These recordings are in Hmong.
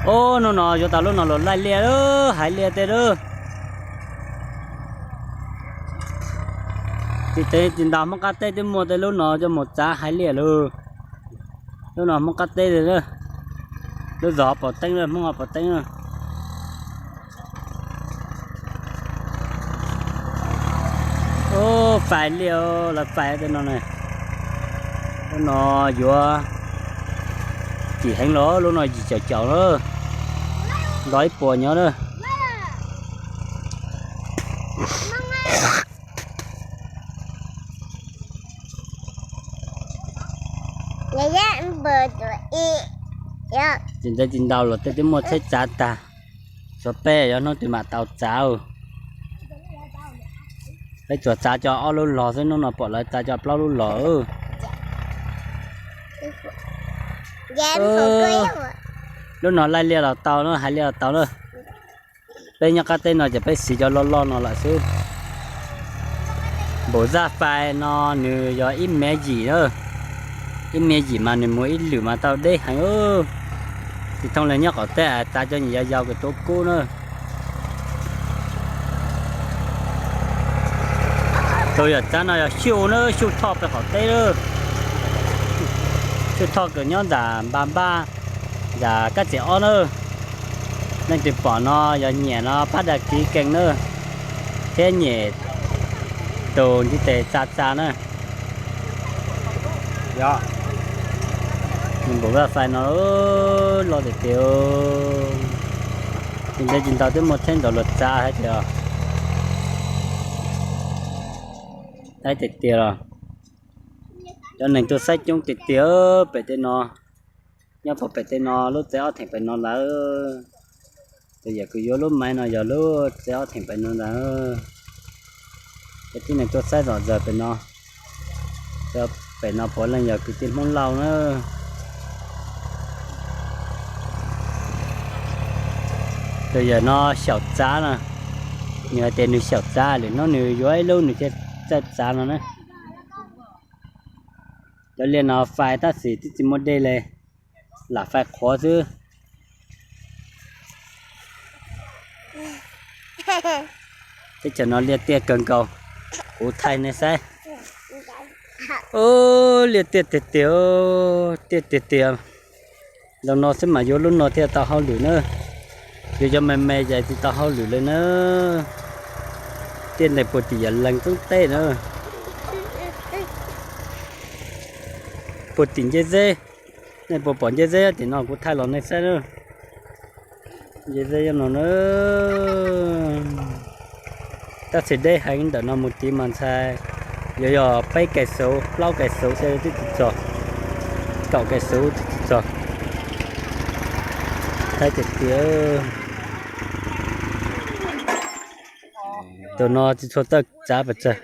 Ub, hnub no yuav tau lub no los laij liaj lawm, haiv liaj tej lawm. Tsis ntev tsis ntau Hmoob Qab Teb twb muaj tej lub no coj mus txav haiv liaj lawm. Lub no Hmoob Qab Teb, lub zos Pov Teeb, Hmoob Pov Teeb. Ub, fais liaj, lawv fais tej no ne. Lub no yuav kim heev los, lub no yim caum caum na, nto ib puas nyob na. Tsis ntev tsis ntau los tej twb muaj tsheb txav tag, tshuav peb, yog hnub twg mam tau txav. Peb tsuas txav cov ob lub los xwb, hnub no pom lawv txav cov plaub lub los. Lub no laij liaj los tau na, haiv liaj los tau na. Peb nyob qab teb no ces peb siv cov loj loj no lawm xwb. Npaum zaj fais no nws yog ib mev yim na, ib mev yim mas nws mus ib lwm mas tau deb heev. Tsis thooj li nyob qaum teb txav cov nyuam yaus yaus kws tuav kub na. Tus yawm txav no yog Xyuj na, Xyuj Thoj pem qaum teb na. Xyuj Thoj kws nyob ntawm Npa Npaj, ntawm Kab Txiv Ob na. Leej twg pom no yog nyiam no pab dag kiv kees na, thiab nyem tus ntiv tes txav txav na. Npaum zaj fais no loj tiag tiag. Tsis ntev tsis ntau twb muaj tsheb ntawd los txav hais tias, hais tiag tiag los cov neeg tuaj saib coob tiag tiag pem tej no. Nyob puag pem tej no lub tsev ob theem pem no lawm. Tus yawm kws yuav lub maiv no yog lub tsev ob theem pem no ntag. Cov tib neeg tuaj saib zom zaws pem no, pem no puav leej yog kwv tij Hmoob Lauj na. Tus yawm no xyaum txav no, nws hais tias nws xyaum txav, lwm hnub nws yuav ib lub nws thiaj txawj txav no na. Cov liaj no fais tab sis twb tsis muaj dej li, lam fais qhuav xwb. Teb chaws no liaj tiaj kawg nkaus, kuv thaij nej saib. Ub, liaj tiaj tiag tiag, tiaj tiag tiag. Ntau no xwb mas yuav lub no thiaj tau hauj lwm na. Yuav cov me me ces tsis tau hauj lwm li na. Tiaj nteeg puag tim yam lees toob teb na. Puag tim ncej zeb, nej puas pom ncej zeb tim no kuv thaij los nej saib na. Ncej zeb no na. Tab sis deb heev, ntawm no mus tid mas ntshai yuav yog peb kais xuv plaub kais xuv xwb twb tsis txog, kaum kais xuv twb tsis txog. Thaij tiag tiag. Tus no tsis tshua txawj txav pes tsawg.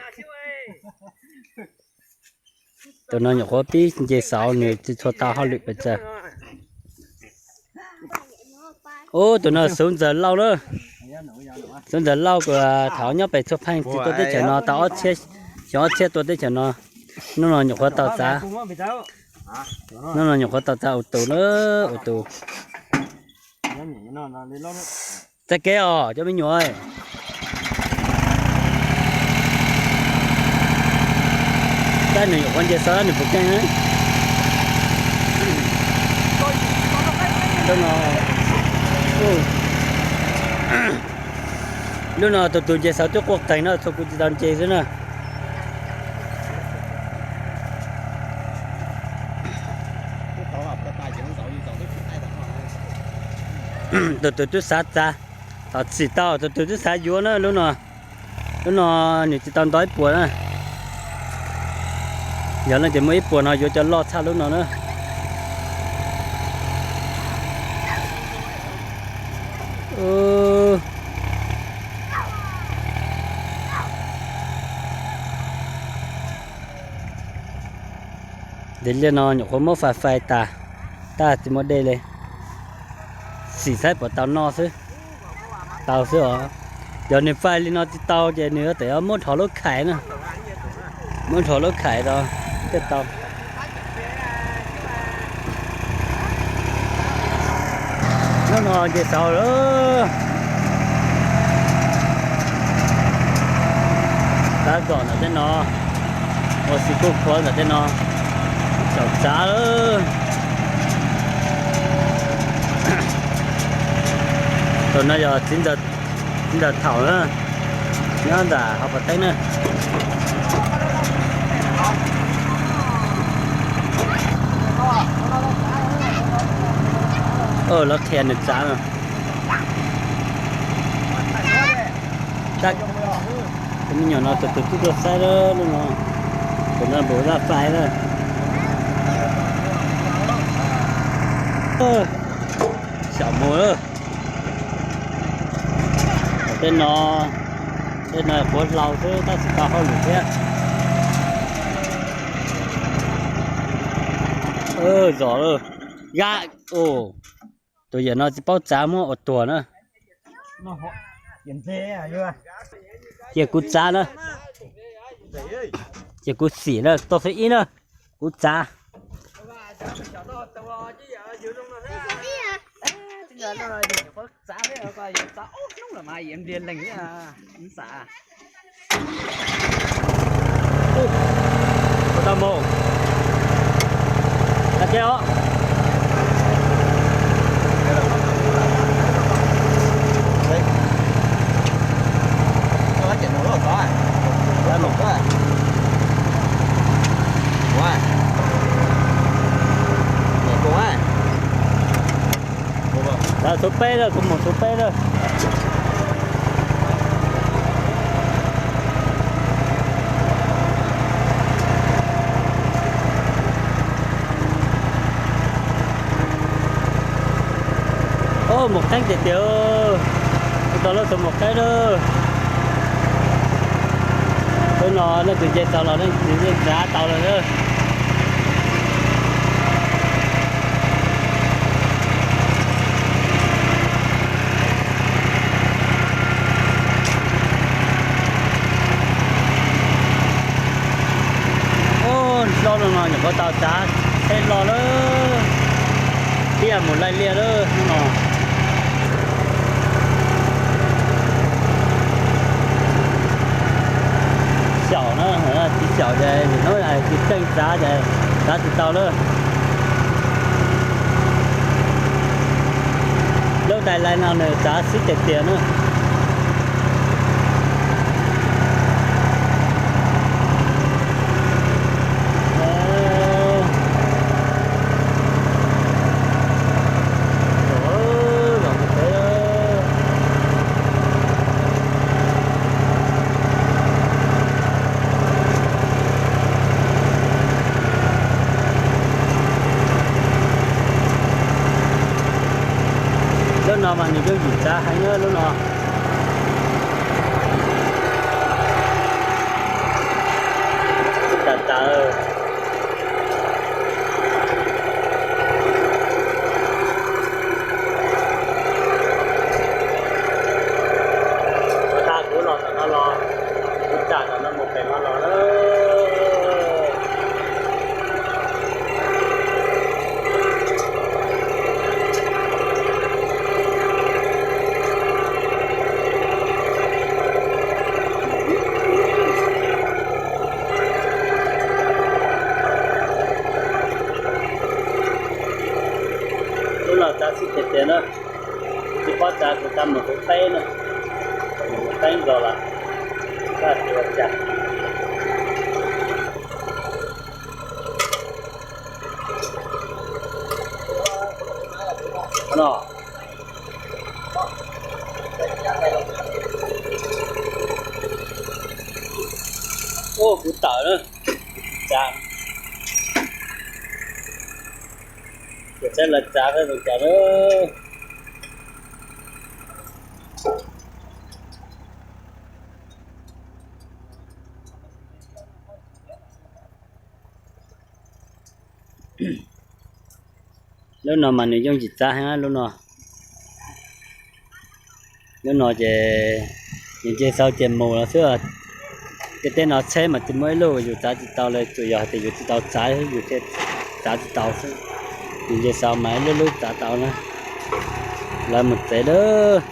Tus no nyuam qhuav pib nce xauv, nws tsis tshua tau hauj lwm pes tsawg. Ub, tus no Xuv Ntxawg Lauj na. Xuv Ntxawg Lauj, thaum nyob pem Txhuaj Pheej tsis tuaj teb chaws no tau ob txhiab, xyoo ob txhiab tuaj teb chaws no. Hnub no nyuam qhuav tau txav, hnub no nyuam qhuav tau txav ua tus na, ua tus. Txav kev os cov me nyuam. Tab nws nyuam qhuav nce xauv, nws puas keej. Lub no tus tus nce xauv twb quaj qees na, txhua kuv tsis tau nce xwb na. Tus tus twb xav txav, tom txim tau, tus tus twb xav yuav na lub no. Lub no nws tsis tau nto ib puas na. Yog leej twg muaj ib puas no yuav cov loj tshaj lub no na. Ntawm liaj no nyuam qhuav muab fais fais tas, tab tsis muaj dej li. Xim saib puas tau noj xwb. Tau xwb os. Yog nws fais li no tsis tau ces nws yuav tsum muab nrho lub khais na. Muab nrho lub khais rau thiaj tau. Nce xauv lawm. Tab tom ntawm tej no, ua xis kuj khuav ntawm tej no, xyaum txav lawm. Tus no yog txiv ntxawm Thaum na, nyob ntawm hauv pas teeb na. Lawv qhia nws txav no. Tus me nyuam no tus tus tub tuaj saib lub no, tus no npus zaj fais na. Xyaum mus lawm. Tej no, tej no quav hlau xwb tab sis tau hauj lwm thiab. Zos lawm. Yam, tus yawm no tsis paub txav muab ua tuag na. Cia kuv txav na. Cia kuv xim na, tau xib ib na. Kuv txav. Tau mus. Tau thiab os. Lawv xub peb lawm, kuv mus xub peb lawm. Mus qeeb tiag tiag, tus tau lawm tus mus qeeb lawm. Lub no leej twg nce tau los leej twg yeej txav tau lawm na. Ub, hlob no no nyuam qhuav tau txav tsheb los lawm, tiaj mus laij liaj lawm no. Xyaum na, tsis xyaum ces nim no tsis tseem txav ces txav tsis tau lawm. Lub dais lais no nws txav xib tiag tiag na. Lub no mas nws yooj yim txav heev lub no. Txav txav. Ua tag kuv los tom no los, kuv txam tom no mus pem no los. Lub no txav xib tiag tiag na, tsis paub txav kuv tau mus tus peb na, mus peb nkaus los, tsis ua cas. No. Ub, kuv tawm na. Txav. Kuv txav lawv txav peb tus txav na. Lub no mas nws yooj yim txav heev lub no. Lub no ces nws nce xauv ces mus los xwb. Tej teb no tsheb mas tsis muaj ib lub yus txav tsis tau li, tsuas yog hais tias yus tsis tau txav yus thiaj txav tsis tau xwb. Nws nce xauv mas ib lub lub txav tau na. Lawv mus tsev lawm.